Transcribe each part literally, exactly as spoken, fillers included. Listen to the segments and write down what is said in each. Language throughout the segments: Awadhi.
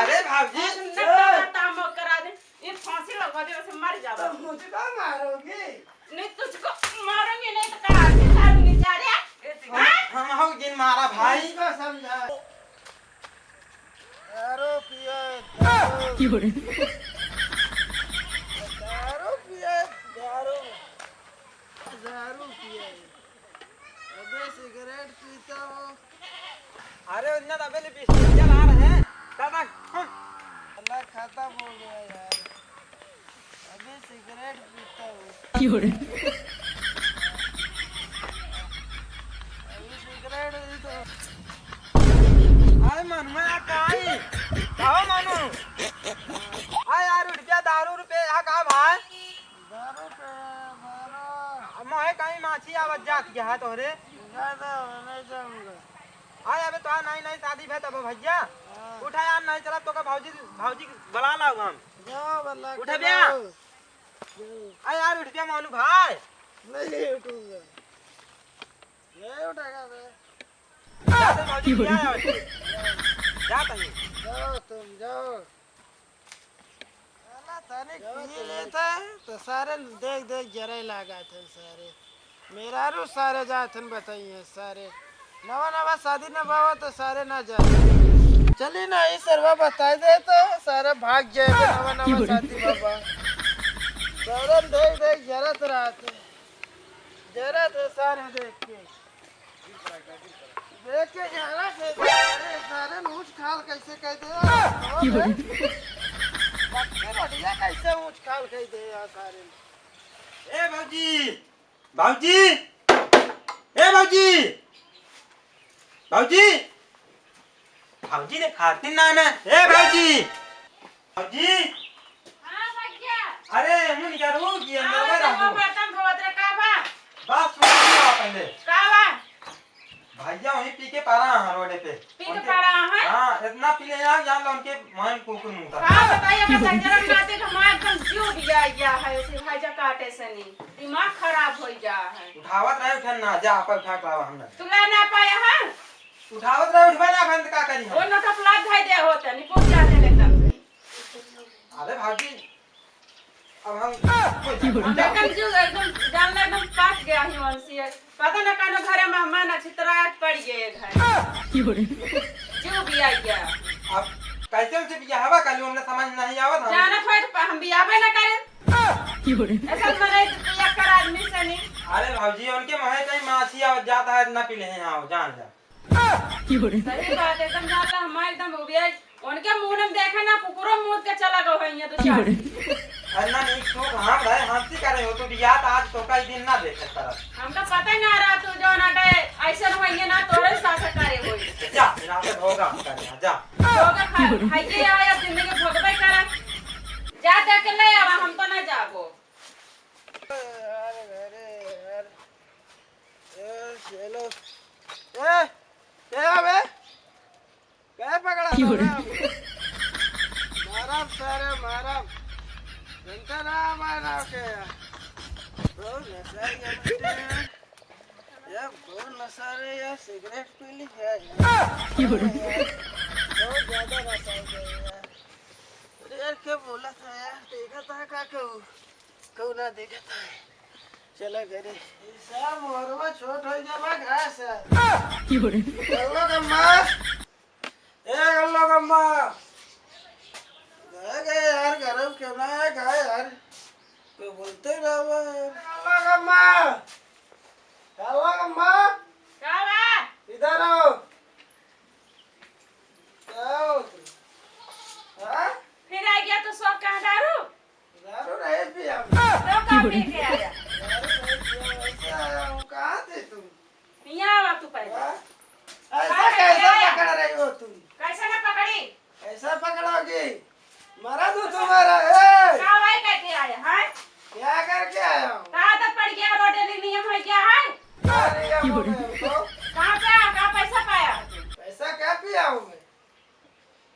अरे भाभी। अरे, न करा, तामो करा दे। ये फांसी लगवा दे, वैसे मर जावा। तो मुझको मारोगी? नहीं, तुझको मारूंगी, नहीं तो कहाँ से मारूंगी, जा रे। हम, हाँ? हम हो जिन मारा भाई। इसको समझा। दारू पिए, दारू। क्यों रे? दारू पिए, दारू। दारू पिए। अबे सिगरेट पीता हो। अरे, इतना तो अबे लिपस्टिक जला रहे हैं। दादा, हम्म। अल्लाह, खत्म हो गया यार। अभी सिगरेट पीता हूँ। क्यों रे? अभी सिगरेट पीता हूँ। अरे मनुआ, काई? कहो मनु? अरे यार, रुपया, दारू रुपया, यहाँ का भाई? दारू पे, दारू। अब मोहे कहीं माछी आवत जात के है तोहरे। ज्यादा नहीं जाऊंगा। आय, अबे तोहार नाई नाई शादी भे तब भैया। हाँ। उठा यार, नहीं चला तो का भौजी, भौजी बुला लाओ हम। जाओ, बल्ला उठा के बे। लाओ। जाओ। आय यार, उठ बे मोनू भाई। नहीं उठूंगा। नहीं उठेगा बे। जा तो भौजी की बुला लाओ। जा तनी। जाओ तुम, जाओ। साला तनिक पी लेता है, तो सारे देख देख जरे लागत है सारे। मेहरारू सारे जात हन बताई है सारे। नवा नवा शादी न बावा तो सारे ना जाए। चली ना, ई सरवा बताई दे तो सारे भाग जाए नवा नवा शादी बाबा। सारे देख देख जरत रहत है। जरत है सारे देख के। देख के ग्यारह से सारे, सारे ऊंच खाल कैसे कह दे यार। की बोले? पक्के रोटियां कैसे ऊंच खाल कह दे यार सारे। ए भौजी, भौजी, ए भौजी, भौजी। भौजी ने खातिर ना ना। ए भौजी। भौजी। हाँ भैया। अरे, मुन क्या रू की अंदर हाँ, में देखो, रहू। बर्तन धोवत रहे, का बा? बात सुन लिया पहले। का बा? भैया वहीं पी के पड़ा है रोडे पे। पी के उनके पड़ा है? हाँ, इतना पी ले यार, जान लो उनके मन कुकुर मुंह का। का बताइए, बस जरा नाते का मार एकदम जीव दिया गया है, उसे भाजा काटे से नहीं, दिमाग खराब हो गया है। उठावत रहे, उठन ना, जा, आप उठा के लावा हमने। तू ला ना पाया है? उठावत रहे, उठबे ना, बंद का करी हम? वो नोटा प्लाट भाई दे होते, निपोट जाते लेकर। अरे भाभी, अब हम हम एकदम जो, एकदम जानला एकदम पक गया ही वंशी है। पता ना कानो घरे मेहमान अच्छी तरह आज पड़ गए घर। जो भी आ गया। अब कैसे उनसे बियाहवा कर लूं, हमने समझ नहीं आवत हम। जानत होए तो हम बियाहबे ना करें। ऐसा मरे तो पिया कर आदमी से नहीं। अरे भौजी, उनके मुँहे कहीं माछी आवत जाता है, इतना पी ले हैं, आओ, जान जा। सही बात है, एकदम जानला, हम एकदम उबिया, उनके मुंह में देखे ना, कुकुरो मुंह के चला गो है, ये तो चार। अरे ना, नहीं, तू कहाँ रहे, हंसी करे हो, तू बियाह तो आज तो कई दिन ना देखे तरफ। हमका पता ही ना रहा, तू जो ना डे, ऐसे न होइए ना, तोरे साथ करे होई। जा, यहाँ से भोगा हम कर यहाँ, जा। भोगा खा, खाइए आया, जिंदगी भोगबे करा। जा, देख के ले आवा, हम तो ना जाबो। यार, अरे यार। ए, चलो। ए, ए, अबे। क्या पकड़ा क्यों रे? था? मारा सारे, मारा। जनता ना मारा के। बहुत नशा है ये बेटे। ये बहुत नशा रे यार, सिगरेट पी ली है यार। क्यों रे? बहुत ज्यादा नशा हो गया यार। अरे यार, क्या बोला था यार? देखा था का कहूँ? कहूँ ना देखा था। चला घरे। ई सब मोरवा छोट हो जावा घास। क्यों रे? चलो गम्मा। ए, गल्लो गम्मा। गए, गए यार, गरम क्यों ना है, गए यार। कोई बोलते ना हुआ यार। गल्लो गम्मा। गल्लो गम्मा। का बा? इधर आओ। का हो तू? हाँ? फिर आ गया तो शौक कहाँ दारू? दारू नहीं पिया। तो का पी के आया? दारू नहीं पिया, वैसे आया हूँ। कहाँ थे तुम? यहाँ आवा तू पहले। हाँ? ऐसा कहाँ कैसे आया? पकड़ रही हो तुम? कैसे ना पकड़ी? ऐसा पकड़ोगी? मारा दूँ तुम्हारा, ए! का भाई करके आया, हैं? क्या करके आया हूँ? कहाँ तक पड़ गया, रोडे नहीं नियम हो गया है? क्या नियम हो गया तुमको? कहाँ पे आया? कहाँ पैसा पाया? पैसा क्या पिया हूँ मैं?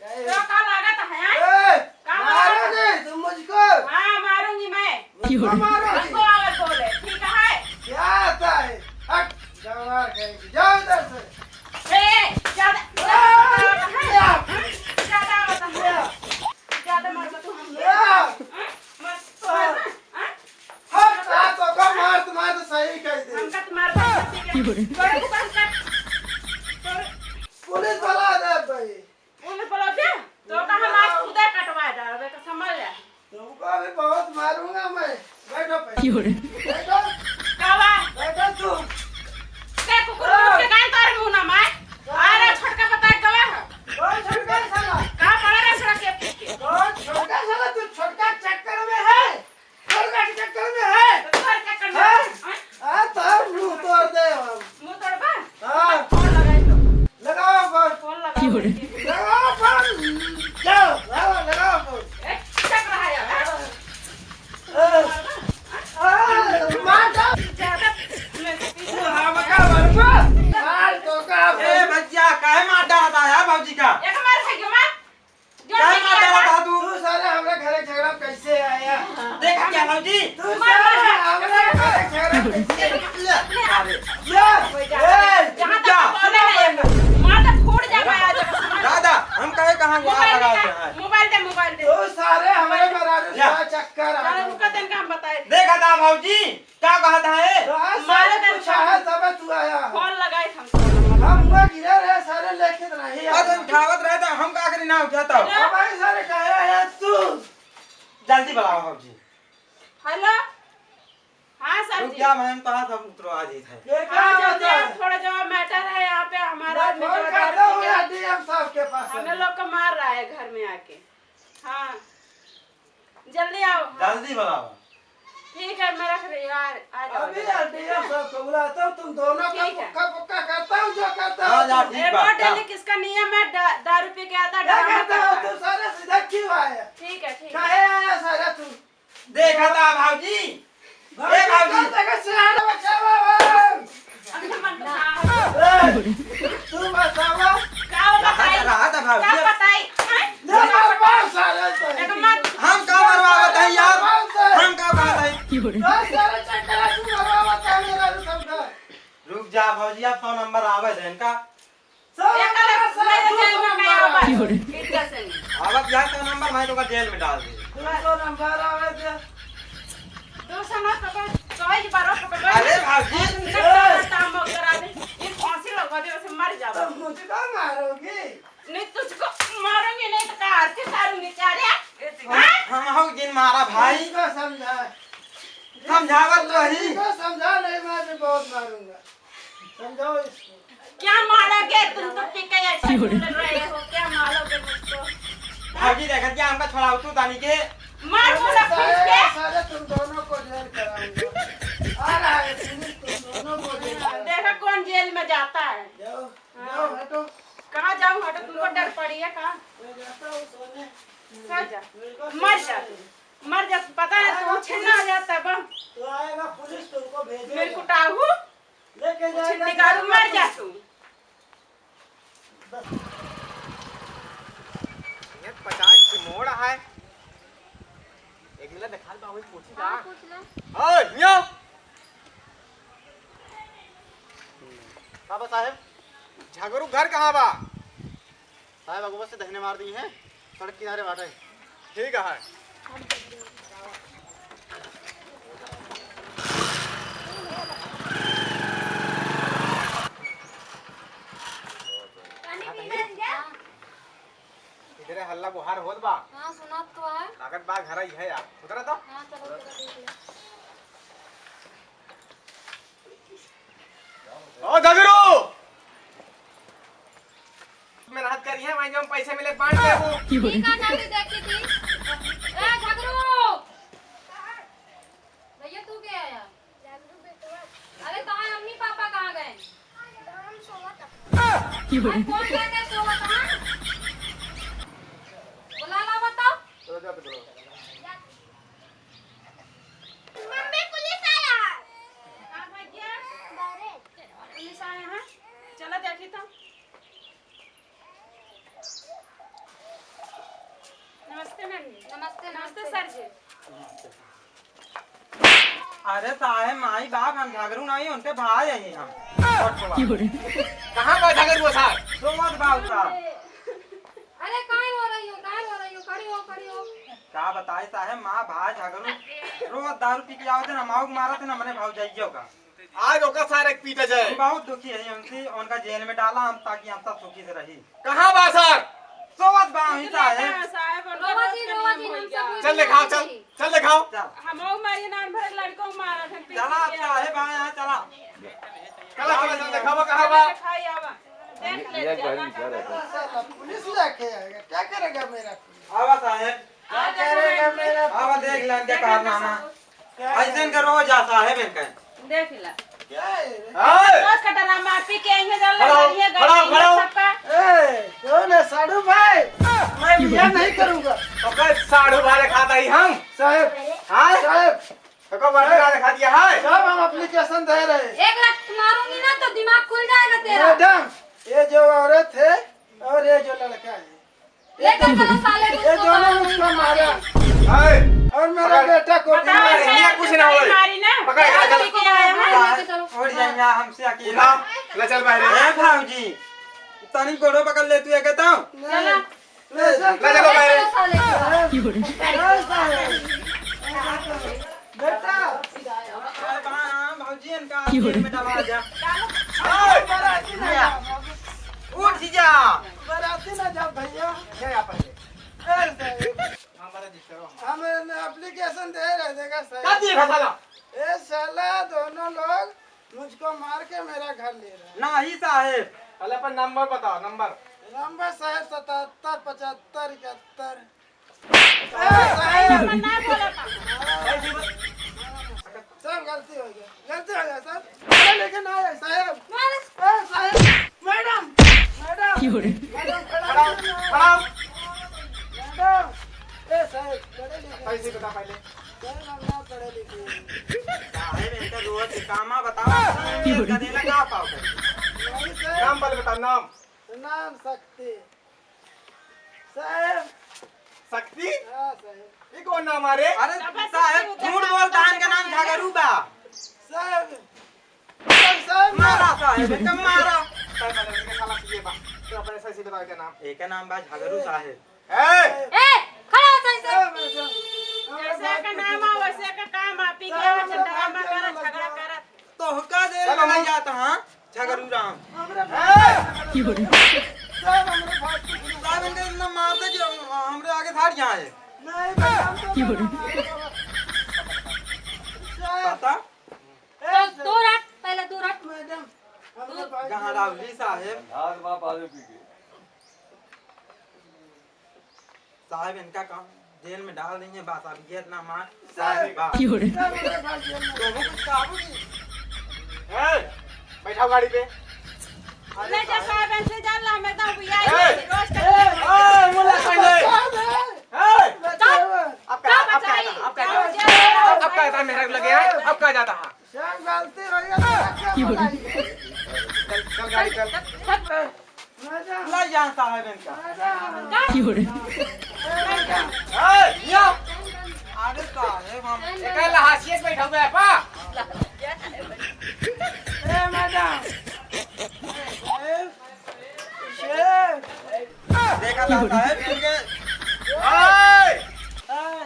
तो का लागत है, हैं? ए, का मारोगे तुम मुझको? हाँ, मारूंगी मैं। मुझको मारोगे? हमको आवाज बोले, ठीक है? क्या आता है? हट, गंवार कहीं की। जाओ इधर से। ए, ज्यादा, ज्यादा आवत है? ज्यादा आवत है? तोरे कुकर काट। तोरे पुलिस वाला आ जाए भाई। पुलिस वाला दे। तो का हम आज खुदे कटवा डालबे, तो संभल जा। तुमको अभी बहुत मारूंगा मैं। बैठो पहले। क्यों रे? बैठो। का बा? बैठो तू। ते कुकुर हाँ। मुंह के गाय तारे मुंह ना मार। हाँ। अरे छोटका बता गवा है। कौन छोटका साला? का बड़ा रे सड़क के पीछे? कौन छोटका साला? तू छोटका चक्कर में है। छोटका के चक्कर में है। तो तोर चक्कर में हाँ? है। हाँ, तो मुंह तोड़ दे हम। मुंह तोड़बा? हाँ। फोन लगाई तो। लगाओ फोन। फोन लगाओ। क्यों रे? लगाओ फोन। जाओ, लगाओ, लगाओ फोन। ए, चुप रहा यार। ए, ए, मार दो। ज्यादा मैं तू हम का मरबा? मार तो का ए भैया, काहे मार डालता है भौजी का? एक मार खाइए, मार। काहे मार डालता है तू? तू सारे हमरे घरे झगड़ा कैसे आया? देखा क्या भौजी? तू सारे हमरे घरे झगड़ा कैसे आया? ले, अरे। ले, ए, जहाँ तक जा। बोले ना, मार तो फूट जाएगा आज। दादा, हम कहे कहाँ गुहार मोबाइल लगा दे, दे हैं? मोबाइल दे, मोबाइल दे। तू सारे हमरे मेहरारू जा। सारा चक्कर आ चलो, गया। उनका दिन का हम बताए। देखा था भौजी, का कहत है? तो आज मारे सारे दिन कुछ का। है, तबे तू आया। फोन लगाई हम सब। हम हुआ गिरे रहे, सारे लेके तो नहीं अरे आया। उठावत रहे तो हम का करी ना उठाता हो? हेलो। अब भाई सारे कहे आया तू। जल्दी बुलाओ भौजी। हेलो। हाँ सर रुक जी। जा, मैं तो आज हम उतरवा देत है। ये क्या हाँ, होता जल्दी आओ, है? थोड़ा जो मैटर है यहाँ पे हमारा मैं फोन मित्र करता हूँ डीएम साहब के पास। हमें लोग को मार रहा है घर में आके। हाँ, जल्दी आओ। हाँ। जल्दी बुलाओ। ठीक है, मैं रख रही हूँ, आ, आ जाओ अभी जल्दी। यार डीएम साहब को बुलाता हूँ, तुम दोनों का ठीक है। पुक्का पुक्का करता हूँ, जो करता हाँ, हूँ जा, तुम। ठीक ए, बात, बहुत जा। डेली किसका नियम है, दा-, दारू पी के आता है, क्या ड्रामा करता हो करता है। तुम सारे सीधा क्यों आए? ठीक है, ठीक है। काहे आया सारा तू? देखा था भौजी। भौजी, ए भौजी। कौन देखा सियाना बच्चा बाबा? अभी तो मन बता। ए, तू बतावा। का बताई? रहा था, रहा था भौजी। का बताई? हैं? ले मार मार सारे तो। देखो मत। हम का मरवा बताई यार? मार से। हम का बताई? तो सारे चक्कर तू मरवा बता मेरा रुक समझा। रुक जा भौजी, अब सौ नंबर आवे दे इनका। सौ एकर नंबर, सौ मेरे दो जेल सौ में नंबर। कहीं आवा। क्यों रे? इज्जत से नहीं। अब अब यहाँ सौ नंबर, मैं तो का जेल में डाल दे। दो सौ नंबर आवे दे। दो सौ ना पकड़, सौ ही बारह पकड़। अरे भाभी। इतना ए। काम करा दे, ये फांसी लगवा दे, वैसे मर जाओ। तो मुझे कहाँ मारोगी? नहीं, तुझको मारूंगी, नहीं तो कहाँ से सारूंगी, क्या रे? हम, हाँ? हम हो जिन मारा भाई। इसको समझा। समझावत रही। इसको समझा, नहीं मैं भी बहुत मारूंगा। समझाओ इसको। क्या मारोगे तुम तो पी के ऐसा बोल रहे हो, क्या मारोगे मुझको? भाभी देखत क्या हमका छोड़ाओ तू तानी के। मार बोला पूछ के। सारे, सारे तुम दोनों को जेल कराऊंगा। आ रहा है पुलिस, तुम दोनों को जेल कराऊंगा। देखा कौन जेल में जाता है। जाओ, हाँ। जाओ, हटो। कहाँ जाऊँ हटो, तुमको डर पड़ी है कहाँ? मैं जाता हूँ सोने। सो जा। मेरे को मर जा तू। मर जा, पता है तू आएगा छीना पुलिस। आ जाता बम। तो आएगा पुलिस तुमको भेजेगा। मेरे को टाहू। लेके जाएगा निकालू, मर जा तू। ये पचास के मोड़ है। एक मिनट दिखा दो, वही पूछी हाँ, का? पूछ लो। ओए, यो। बाबा साहेब, झगरू घर कहाँ बा? साहेब, अगुआ से दहिने मार दी हैं, सड़क किनारे बाटे। ठीक है। इधरे हल्ला गुहार होत बा। हाँ, सुनात तो है। लागत बा घर ही है यार। उतरा तो। हाँ, चलो, उतरा देख ले। ओ झगरू! मेहनत करी है, वहीं जो हम पैसे मिले बांट लेबू। ठीक है, जल्दी देखी थी। ए झगरू! भैया, तू क्या आया? अरे, तोहार मम्मी पापा कहाँ गए? अरे, कौन गए गए सोवत, हाँ? बुला ला, बताओ। मम्मी, पुलिस आया है। का भैया? पुलिस आया है? चला देखी तो। नमस्ते मैम जी। नमस्ते, नमस्ते नमस्ते। सर जी। अरे साहेब, माई बाप हम झगरू नहीं, उनके भाई हैं हम। कहाँ बा झगरू साहब? रोवत बा उ साहब। अरे काहे रो रही हो, काहे रो रही हो? खड़ी हो, खड़ी हो। का बताए साहेब, माँ भाई झगरू रोज दारू पी के आवत है ना, माऊ के मारत है ना, मने भाऊ जाइयो का। आज ओका सारे के पीटा जाए। हम बहुत दुखी है हमसे, उनका जेल में डाला हम, ताकि हम सब सुखी से रही। कहाँ बा सर? सोवत बा वहीं साहेब। साहेब, उनका रोवा जी, रोवा जी, हम सब चल दिखाओ, चल, चल दिखाओ। चल। हमहू मारिए नान भर लड़कों मारा था, पीट चला, दिया। साहेब, आए हैं, चला। चला, चला, चल दिखावा, कहाँ बा? दिखाई आवा। देख ले, ये एक बार चला। विचार है। साला पुलिस लेके आएगा, क्या करेगा मेरा पुलिस? आवा साहेब। क्या करेगा मेरा आवा पुलिस? देख लें, क्या कारनामा। ऐसे इनका रोज आता है, इनका। देख ला। क्या है रे? हाँ। रोज का डरामा, पी के इन्हें जल खड़ा हो, लगा, ये खड़ा हो, गली खड़ा हो। सबका। ए, कौन है साढ़ू भाई? मैं बियाह नहीं करूंगा। ओकर साढ़ू भाई खाता ही हम। साहेब, हाँ? साहेब। तो को बड़ा दिखा दिया है? साहेब, हम application दे रहे हैं। एक लात मारूंगी ना तो दिमाग खुल जाएगा तेरा। मैडम, ये जो औरत है और ये जो लड़का है, लेकर चलो साले को, ये दोनों मुझको मारा। हाय। और मेरा बेटा को भी मारा। ये कुछ ना होए। मारी ना। पकड़, पकड़, पकड़। लेके आया है। लेके चलो। और जाइए हमसे अकेला। उठा, ले चल बाहर। ए भौजी, तनी गोड़ो पकड़ ले तू, एक तो। चला। ले चल। ले चलो बाहर। चलो साले को। ए साले। बेटा। ए बा, भौजी, इनका जेल में डलवा जा। हाय। उठ जा। बराती ना जा भैया। ले आ पहले। ए साहेब, हाँ, बड़ा दिक्कत है। हम application दे रहे, देखा साहेब। क्या दिए साला? ए साला, दोनों लोग मुझको मार के मेरा घर ले रहे हैं। नहीं साहेब। पहले अपन नंबर बताओ, नंबर। नंबर साहेब, सतहत्तर पचहत्तर इकहत्तर। ए साहेब। ना बोला था। सब गलती हो गया, गलती हो गया सर। अरे लेकिन आए साहेब। ए साहेब, मैडम, मैडम, मैडम, खड़ा हो, खड़ा हो। मैडम, ए साहेब, पढ़े लिखे। पैसे बता पहले। साहेब, हम ना पढ़े लिखे। साहेब, इनका रोज के कामा बताओ। इनका देना का पाओ? नहीं सर। नाम पहले बता, नाम। नाम शक्ति। साहेब। शक्ति? हाँ, साहेब। ये कौन नाम आ रे? अरे, साहेब, झूठ बोलता है, इनका नाम झगरू बा। साहेब। साहेब, मारा साहेब, एकदम मारा। साहेब, मैंने इनका साला पिए बा। तो अपने सही से बताओ क्या नाम? एक नाम बा झगरू साहेब। ए! ए, खड़ा हो सही से। साहेब, साहेब, जैसे का नाम आ, वैसे का काम आ, पी के साहेब, आवे, ड्रामा करत, झगड़ा करत। तो हुक्का दे चलो, लगा हम जाता, हाँ? झगरू राम। हमरे ए! साहब, हमरे बात को सुनो। साहब, इनका इतना मारते कि हम, हमरे आगे से हट जाए। नहीं, भाई, हम तो नहीं मारेंगे। साहब। पता? ए, तो साहब। दूर हट, पहले दूर हट। मैडम, हमरे भाई जहाँ रावली साहेब। हाथ बाप आलू पी के। साहेब, इनका काम जेल में डाल देंगे, बस अब ये इतना मार। साहेब, बस। साहेब, हमरे भाई जेल में। तो कुछ काबू नहीं। ए, बैठाओ गाड़ी पे। अरे ले जा साहेब। साहेब, इनसे जान ला, हमें तो भैया ए, रोज ए, ए, मुला पहले। साहेब, ए, बचाओ। अब का, का अब का बचाई? अब का जाओ, जाओ। अब का मेरा लगे है? अब का जाता है? साहेब, गलती हो गई, तो क्या बोला? चल, चल गाड़ी चल। चल, चल। ला यहाँ साहेब इनका। ए, यो। अरे साहेब हम एका लहासियत बैठा हुआ है पा। ए मैडम। ए, शेर। देखा था साहेब इनके। ए,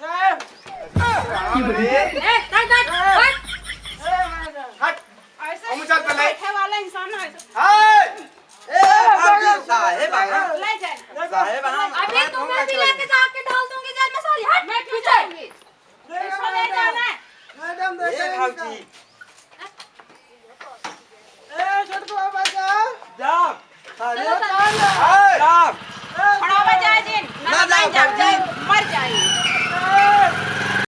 साहेब। ए, हट, हट, हट। ए मैडम। हट। ऐसे हम चल पहले। बैठे वाला इंसान है। हाय! ए, ए, बाबू, साहेब, हाँ। ले जाए। साहेब, हाँ, अभी हमारे तुम्हें भी लेके जाके डाल दूंगी जेल में, साली। हट, मैं क्यों पीछे। जाऊंगी? देखो, इसको ले मैडम, जाना है। मैडम, ए, देखो भौजी। इनका। ए, छोटकू, बचा। जा। साले। चलो, साले।